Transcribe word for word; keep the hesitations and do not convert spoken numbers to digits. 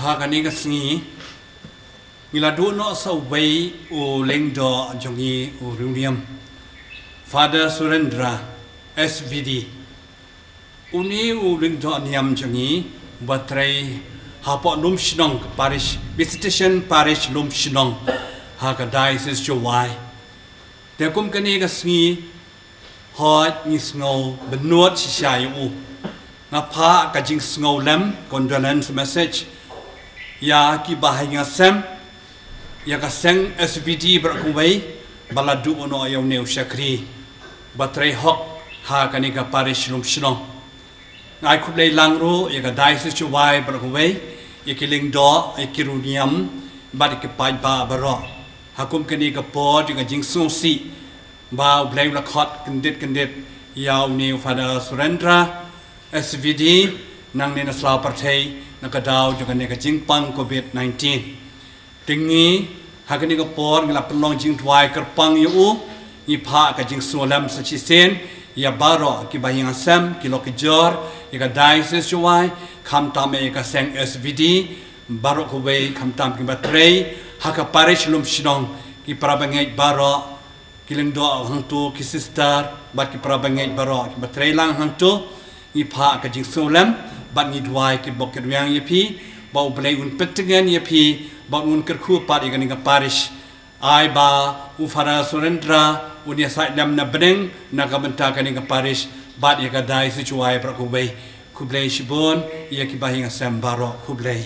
Ha kane ka sngi ngi la duh noh sa uwei u lyngdoh jong ngi u riewniam, Father Surendra, S V D. Une u lyngdoh niam jong ngi ba trei hapoh Lumshnong ka parish, Visitation Parish Lumshnong, ha ka Diocese Jowai. Te kum kane ka sngi, hooid ngi sngew bynnud shisha ïa u. Nga phah ka jingsngewlem, condolence message, ïa ki bahaïing hasem, ïa ka seng S V D baroh kawei ba la duh noh ïa une u shakri ba trei hok ha kane ka parish Lumshnong. Nga ai khublei lang ruh ïa ka Diocese Jowai baroh kawei, ïa ki lyngdoh, ïa ki riewniam bad ïa ki paidbah baroh. Ha kum kane ka por, ïa ka jingsngewsih ba U Blei u la khot kyndit kyndit ïa une u Father Surendra, S V D, nangne na sla pyrthei na ka daw jong kane ka jingpang Covid nineteen. Te ngi ha kane ka por ngi la pynlong jingduwai kyrpang ïa u, ngi phah ka jingsngewlem sa shisien ïa baroh ki bahaïing hasem, ki lok ki jor, ïa ka Diocese Jowai, khamtam ïa ka seng S V D baroh kawei, khamtam ki ba trei ha ka parish Lumshnong, ki para bangeit baroh, ki lyngdoh hangto, ki sister bad ki para bangeit baroh ki ba trei lang hangto. Ngi phah ka jingsngewlem bad ngi duwai ki bok ki rwiang ïa phi, ba U Blei un pyntngen ïa phi, ba un kyrkhu pat ïa kane ka parish. Ai ba u Father Surendra un ïasaid lem na bneng na ka bynta kane ka parish bad ïa ka Diocese Jowai baroh kawei. Khublei shibun ïa ki bahaïing hasem baroh, khublei.